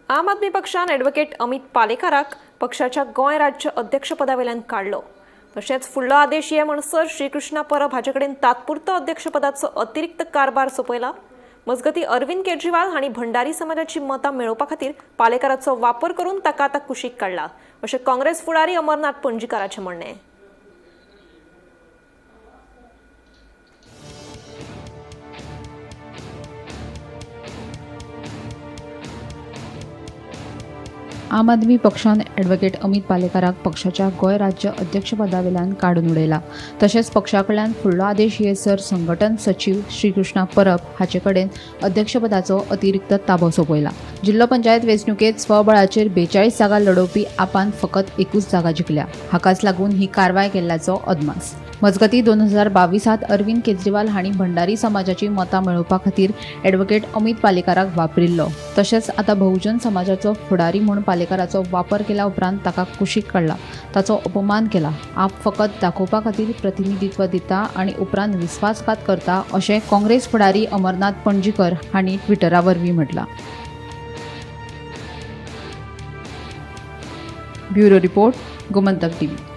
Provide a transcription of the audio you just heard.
आम आदमी पक्षान ॲडव्होकेट अमित पालेकाराक पक्षाच्या गोंय राज्य अध्यक्षपदावेल्यान काडलो. तशेंच फुडलो आदेश ये म्हणसर श्रीकृष्णा परब हाचे कडेन तात्पुरतो अध्यक्षपदाचो अतिरिक्त कारभार सोंपयला. मजगती अरविंद केजरीवाल हांणी भंडारी समाजाची मतां मेळोवपा खातीर पालेकाराचो वापर करून ताका आतां कुशीक काडला, अशें काँग्रेस फुडारी अमरनाथ पणजीकाराचें म्हणणें. आम आदमी पक्षान ॲडव्होकेट अमित पालेकाराक पक्षाच्या गोंय राज्य अध्यक्षपदावेल्यान काडून उडयला. तशेंच पक्षा कडल्यान फुडलो आदेश येसर संघटन सचीव श्रीकृष्णा परब हाचे कडेन अध्यक्षपदाचो अतिरिक्त ताबो सोंपयला. जिल्लो पंचायत वेंचणुकेंत स्वबळाचेर 42 जागा लडोवपी आपान फकत 1 जागा जिखल्या. हाकाच लागून ही कारवाय केल्ल्याचो अदमास. मजगती 2022 अरविंद केजरीवाल हांणी भंडारी समाजाची मतां मेळोवपा खातीर ॲडव्होकेट अमित पालेकाराक वापरिल्लो. तशेंच आतां बहुजन समाजाचो फुडारी म्हूण पालेकाराचो वापर केल्या उपरांत ताका कुशीक काडला, ताचो अपमान केला. आप फकत दाखोवपा खातीर प्रतिनिधित्व दिता आनी उपरांत विस्वासघात करता, अशें काँग्रेस फुडारी अमरनाथ पणजीकर हांणी ट्विटरा वरवीं म्हटलां. Bureau report, Gomantak TV.